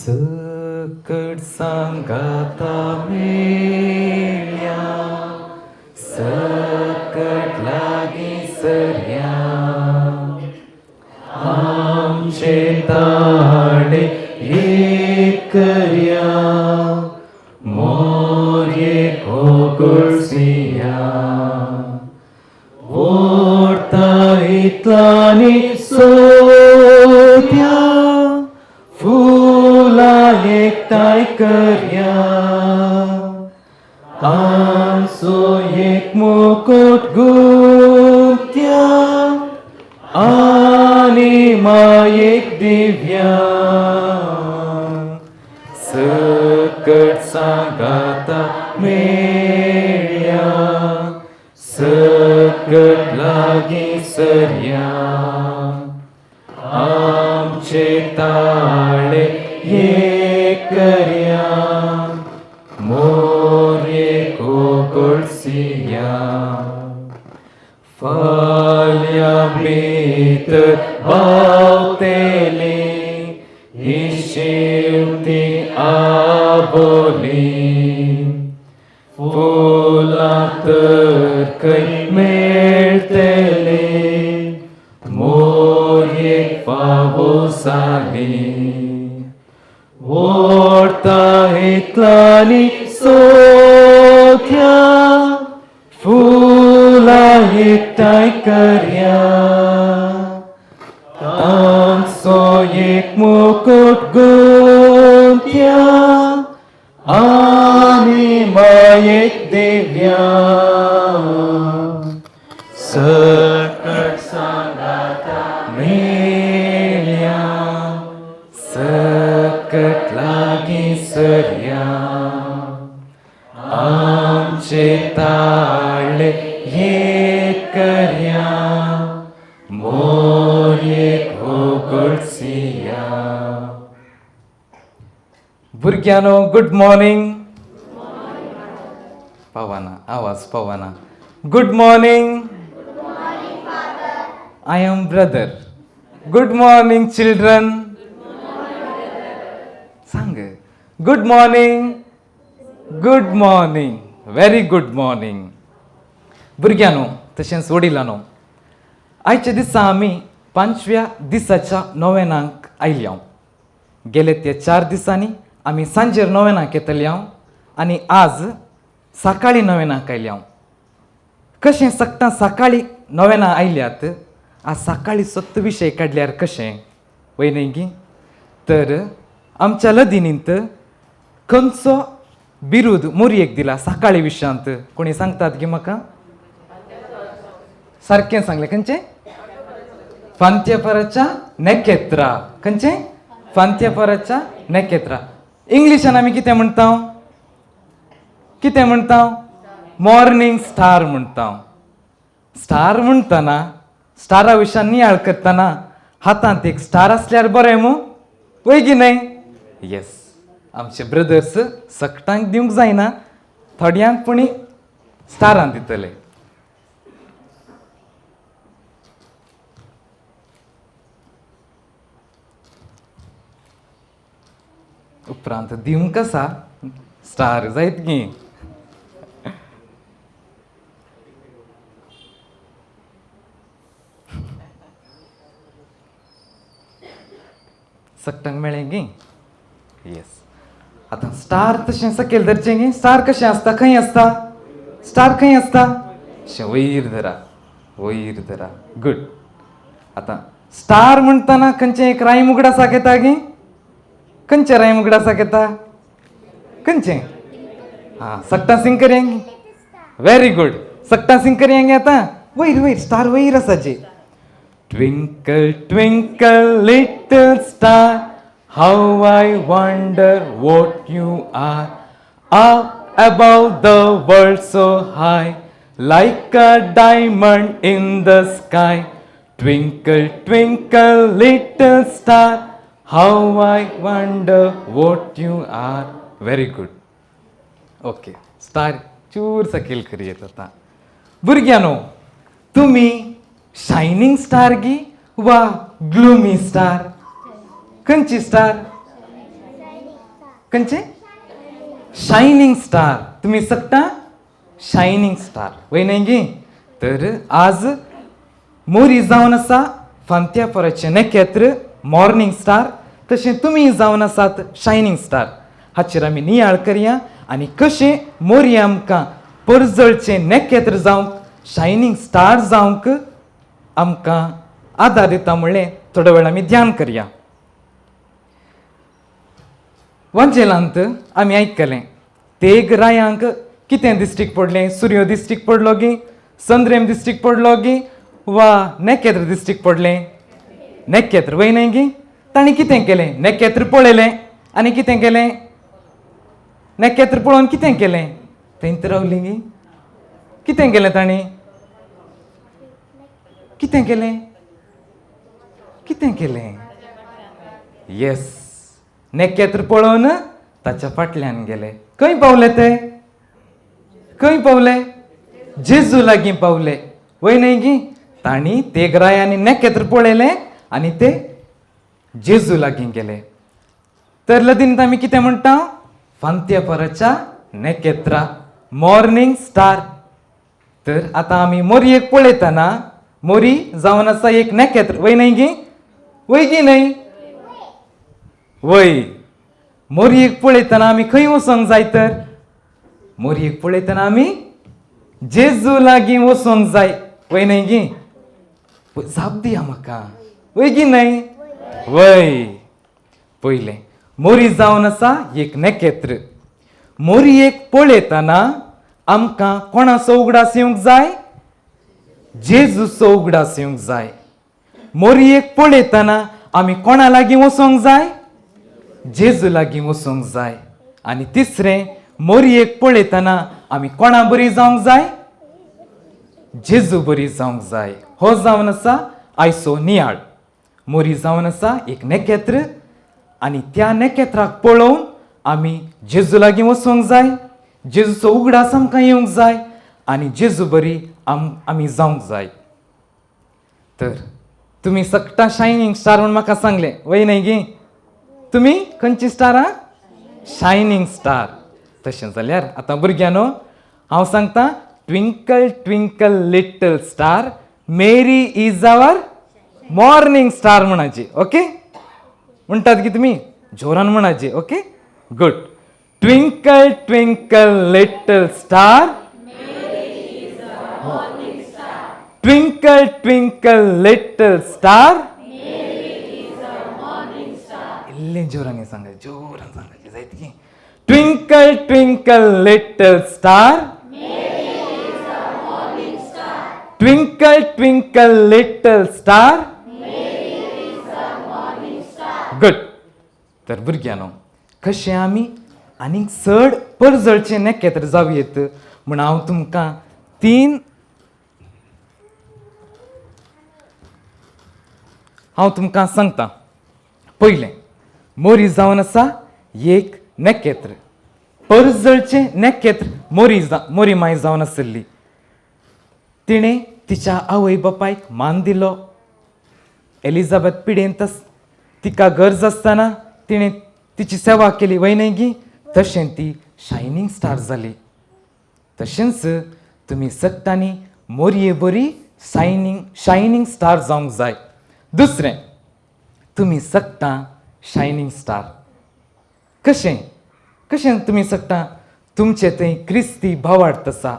सकट सांगाता मेळया, सकट लागीं सरया, आमचे ताळे एक करया, मोरये कोगुळसिया. ओडता इतलानी सोद्या, फुलां एकठांय करया, आमचो एक मुकुट गुंत्या आनी मायेक दिव्या. सकट सांगाता मेळया, सकट लागीं सरया, आमचे ताळे एक करया, मोरये कोगुळसिया. फाल्यां भितर पावतली ही शेवती आबोली, फुलां तर खंय मेळटली, मोरयेक फावो जाली. ओडता इतलानी सोद्या, फुलां एकठांय करया, तांचो एक मुकुट गुंत्या आनी मायेक दिव्या. सकट सांगाता मेळया, सकट लागीं सरया, आमचे ताळे एक करया, मोरये कोगुळसिया. भुरग्यांनो, गुड मॉर्निंग. पावना आवाज, पावना. Good morning. I am brother. Good morning children. सांग. Good morning. Good morning, very good morning. भुरग्यांनो तशेंच वडिलांनो, आयच्या दिसा आमी पांचव्या दिसाच्या नोवेनाक आयल्या. गेले त्या 4 दिसांनी आमी सांजेर नोवेनाक येतले हांव आनी आज सकाळीं नोवेनाक आयल्या हांव. कशें सगटां सकाळीं नोवेना आयल्यात, आज सकाळीं सत्त विशय काडल्यार कशें वय न्ही गी? तर आमच्या लदिनींत खंयचो बिरूद मोरयेक दिला सकाळीं विशयांत, कोणी सांगतात गी म्हाका? सारकें सांगलें. खंयचें? फांत्यापराच्या नखेत्रा. खंयचें? फांत्यापराच्या नखेत्रा. इंग्लिशान आमी कितें म्हणटा? कितें म्हणटा? मॉर्निंग स्टार म्हणटा. स्टार म्हणटना, स्टारा विशयान नियाळ करतना हातांत एक स्टार आसल्यार बरें मू, वय की न्हय? येस, आमचे ब्रदर्स सगटांक दिवंक जायना, थोड्यांक पुणी स्टारान दितले. उपरांत दिवंक आसा स्टार जायत गी. सगटांक मेळ्ळें गी? येस. आतां स्टार तशें सकयल धरचें गी. स्टार कशें आसता? खंय आसता स्टार? खंय आसता? अशें वयर धरा, वयर धरा. गुड. आतां स्टार म्हणटना खंयचें एक रायम उगडासाक येता गी? खंयचें रायम उगडासाक येता? खंयचें? आं, सगटां सिंग करया. Very good. सगटां सिंग करया आतां. वयर वयर स्टार वयर आसा जे. Twinkle, twinkle, little star, how I wonder what you are. Up above the world so high, like a diamond in the sky. Twinkle, twinkle, little star, how I wonder what you are. Very good. Okay, star चूर सकयल करयेत आतां. भुरग्यांनो, तुमी shining star गी वा gloomy star? खंयची star? खंयचें? Shining star. तुमी सगटा shining star वय न्हय गी? तर आज मोरी जावन आसा फांत्यापोराचें नखेत्र, मॉर्निंग स्टार. तशें तुमी जावन आसात शायनींग स्टार. हाचेर आमी नियाळ करया आनी कशें मोरी आमकां परजळचें नखेत्र जावंक, शायनींग स्टार जावंक आमकां आदार दिता म्हणलें थोडो वेळ आमी ध्यान करया. वांजेलांत आमी आयकलें तेग रायांक कितें दिश्टीक पडलें? सुर्यो दिश्टीक पडलो गी, संद्रेम दिश्टीक पडलो गी, वा नखेत्र दिश्टीक पडलें? नखेत्र वय न्हय गी? तांणी कितें केलें? नखेत्र पळयलें आनी कितें केलें? नखेत्र पळोवन कितें केलें? थंयच रावलीं गी? कितें केलें तांणी? कितें केलें? कितें केलें? येस, नखेत्र पळोवन ताच्या फाटल्यान गेले. खंय पावले ते? खंय पावले? जेजू लागीं पावले वय न्हय गी? तांणी तेगरायांनी नखेत्र पळयलें आनी ते जेजू लागीं गेले. तर लदीन आमी कितें म्हणटा? फांत्यापराच्या नखेत्रा, मॉर्निंग स्टार. तर आतां आमी मोरयेक पळयतना मोरी जावन आसा एक नखेत्र वय न्हय गी? वय गी न्हय? वय. मोरयेक पळयतना आमी खंय वचोंक जाय? तर मोरयेक पळयतना आमी जेजू लागीं वचोंक जाय वय न्हय गी? जाप दिया म्हाका, वय गी न्हय? वय. पयलें मोरी जावन आसा एक नखेत्र. मोरयेक पळयतना आमकां कोणाचो उगडास येवंक जाय? जेजूचो उगडास येवंक जाय. मोरयेक पळयतना आमी कोणा लागीं वचोंक जाय? जेजू लागीं वचोंक जाय. आनी तिसरें, मोरयेक पळयतना आमी कोणा बरी जावंक जाय? जेजू बरी जावंक जाय. हो जावन आसा आयचो नियाळ. मोरी जावन आसा एक नखेत्र आनी त्या नखेत्राक पळोवन आमी जेजू लागीं वचोंक जाय, जेजूचो उगडास आमकां येवंक जाय आनी जेजू बरी आमी जावंक जाय. तर तुमी सगटा शायनींग स्टार म्हूण म्हाका सांगलें वय न्हय गी? तुमी खंयची स्टार? आं, शायनींग स्टार. तशें जाल्यार आतां भुरग्यांनो हांव सांगता, twinkle twinkle little star, Mary is our morning star म्हणाची. ओके म्हणटात की तुमी जोरान म्हणाची. Okay, good. Twinkle twinkle little star, twinkle twinkle little star. इल्लें जोरांनी सांगायचें, जोरान सांगायचें जायत की. Twinkle twinkle little star, twinkle twinkle little star. Good. तर भुरग्यांनो कशें आमी आनीक चड परजळचें नखेत्र जावं येत म्हूण हांव तुमकां तीन हांव तुमकां सांगता. पयलें, मोरी जावन आसा एक नखेत्र, परजळचें नखेत्र. मोरी माय जावन आशिल्ली. तिणें तिच्या आवय बापायक मान दिलो. एलिझाबेथ पिडेंत तिका गरज आसतना तिणें तिची सेवा केली वय न्हय गी? तशें ती शायनींग स्टार जाली. तशेंच तुमी सगटांनी मोरये बरी शायनींग स्टार जावंक जाय. दुसरें, तुमी सगटां शायनींग स्टार कशें? कशें तुमी सगटां? तुमचे थंय क्रिस्ती भावार्थ आसा.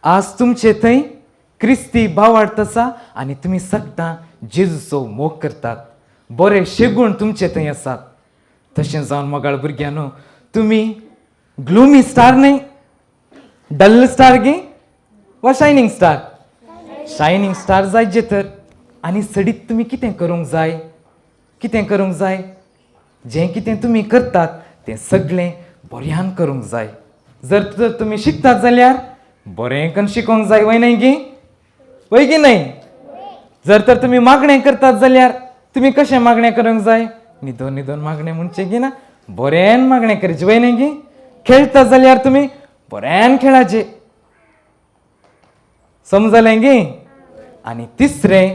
आज तुमचे थंय क्रिस्ती भावार्थ आसा आनी तुमी सगटां जेजूचो मोग करतात. बरे शेगूण तुमचे थंय आसात. तशें जावन मोगाळ भुरग्यांनो तुमी ग्लुमी स्टार न्हय, डल स्टार गी वा शायनींग स्टार? शायनींग स्टार जाय जे तर. आनी सडीत तुमी कितें करूंक जाय? कितें करूंक जाय? जें कितें तुमी करतात तें सगळें बऱ्यान करूंक जाय. जर तर तुमी शिकतात जाल्यार बरें करून शिकोंक जाय वय न्हय गी? वय गी न्हय? जर तर तुमी मागणें करतात जाल्यार तुमी कशें मागणें करूंक जाय? न्हिदोन न्हिदोन मागणें म्हणचें की ना, बऱ्यान मागणें करचें वय न्हय गी? खेळटा जाल्यार तुमी बऱ्यान खेळाचें. समजलें गी? आनी तिसरें,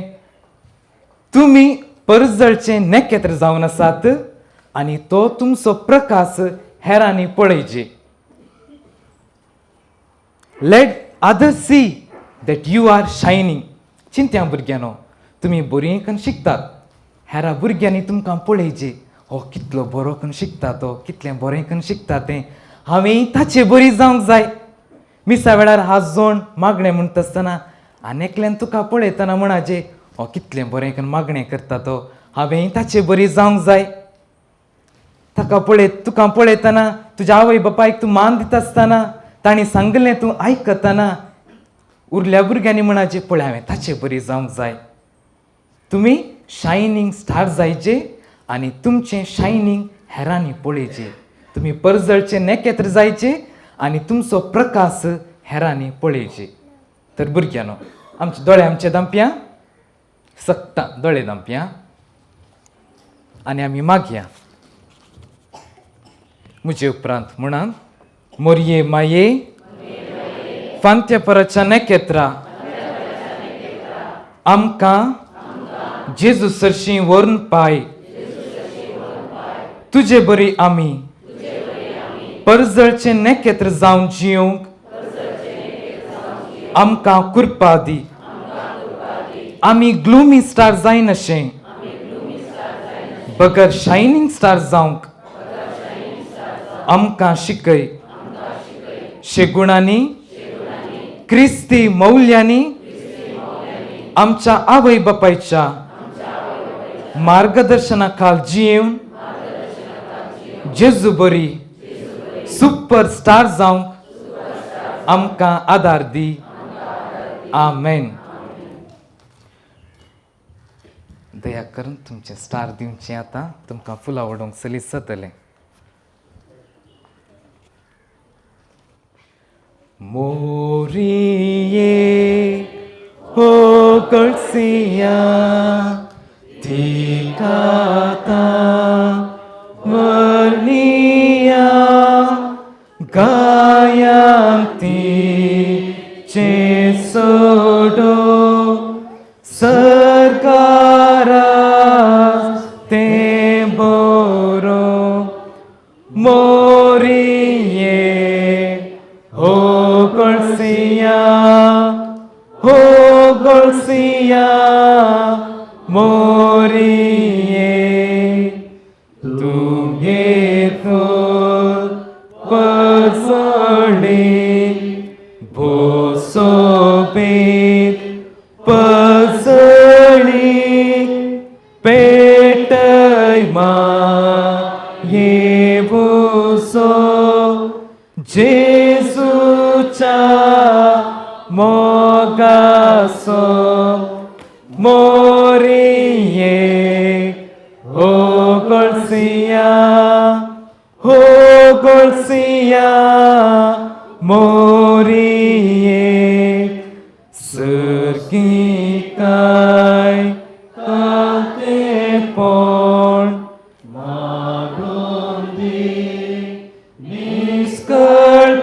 तुमी परजळचें नखेत्र जावन आसात आनी तो तुमचो प्रकाश हेरांनी पळयची. Let others see that you are shining. चिंत्या भुरग्यांनो, तुमी बरीं कन्न शिकतात, हेरा भुरग्यांनी तुमकां पळयचे, हो कितलो बरो कन्न शिकता, तो कितलें बरें कन्न शिकता तें, हांवें ताचे बरी जावंक जाय. मिसा वेळार हात जोड मागणें म्हणटा आसतना आनी एकल्यान तुका पळयतना म्हणाचे, हो कितलें बरें कन्न मागणें करता तो, हांवें ताचे बरी जावंक जाय. ताका पळयत, तुका पळयतना, तुज्या आवय बापायक तूं मान दिता आसतना, तांणी सांगलें तूं आयकतना, उरल्या भुरग्यांनी म्हणाचे, पळय हांवें ताचे बरी जावंक जाय. तुमी शायनींग स्टार जायचे आनी तुमचें शायनींग हेरांनी पळयचें. तुमी परजळचे नेकेत्र जायचे आनी तुमचो प्रकाश हेरांनी पळयचे. तर भुरग्यांनो, आमचे दोळे आमचे दांपया, सक्ता दोळे दांपया आनी आमी मागया. म्हजे उपरांत म्हणान, मोरये माये, फांत्या पराच्या नेकेत्रा, आमकां जेजू सरशीं व्हरून पाय. तुजे बरी आमी परजळचे नेकेत्र जावन जिवंक आमकां कृपा दी. आमी ग्लुमी स्टार जायनाशें, बगर शायनींग स्टार जावंक आमकां शिकय. शेगुणांनी, क्रिस्ती मौल्यांनी, आमच्या आवय बापायच्या मार्गदर्शना खाल जिवन जेजू बरी सुपर स्टार जावंक आमकां आदार दी. आमेन. दया करून तुमचे स्टार दिवचे. आतां तुमकां फुलां उडोवंक सलीस जातलें. मोरिये हो कळसिया, तिका वर्णिया, गायांती चे सोडो, सरकारा ते बोरो. मोरिये हो कळसिया, हो कळसिया, मोरिये, तुगे फूल पसळी, भोसोबेत पसळी, पेटय माये भोसो, जेजूच्या मोगासो. मोरिये हो कळसिया, हो कळसिया, मोरिये, सर्गी काय कातेपण मागून दी निस्कळपण,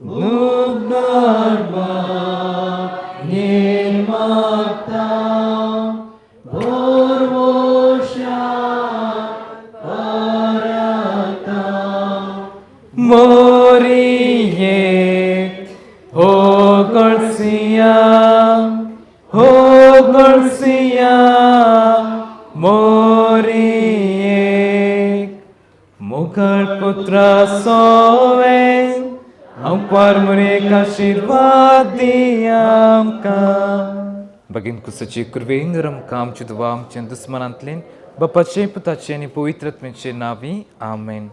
नुगणार निर्माता भोरवोशा परता. मोरिये हो कळसिया, हो कळसिया, मोरिये, मुखार पुत्रा सोवे अंपार मुरेक आशिर्वाद दी आमकां. भगीन कुसाची कुर्वेन रमकां आमची दुवा आमच्या दुस्मनांतल्यान, बापाचे, पुताचे आनी पवित्र आत्म्याचे नांवी, आमेन.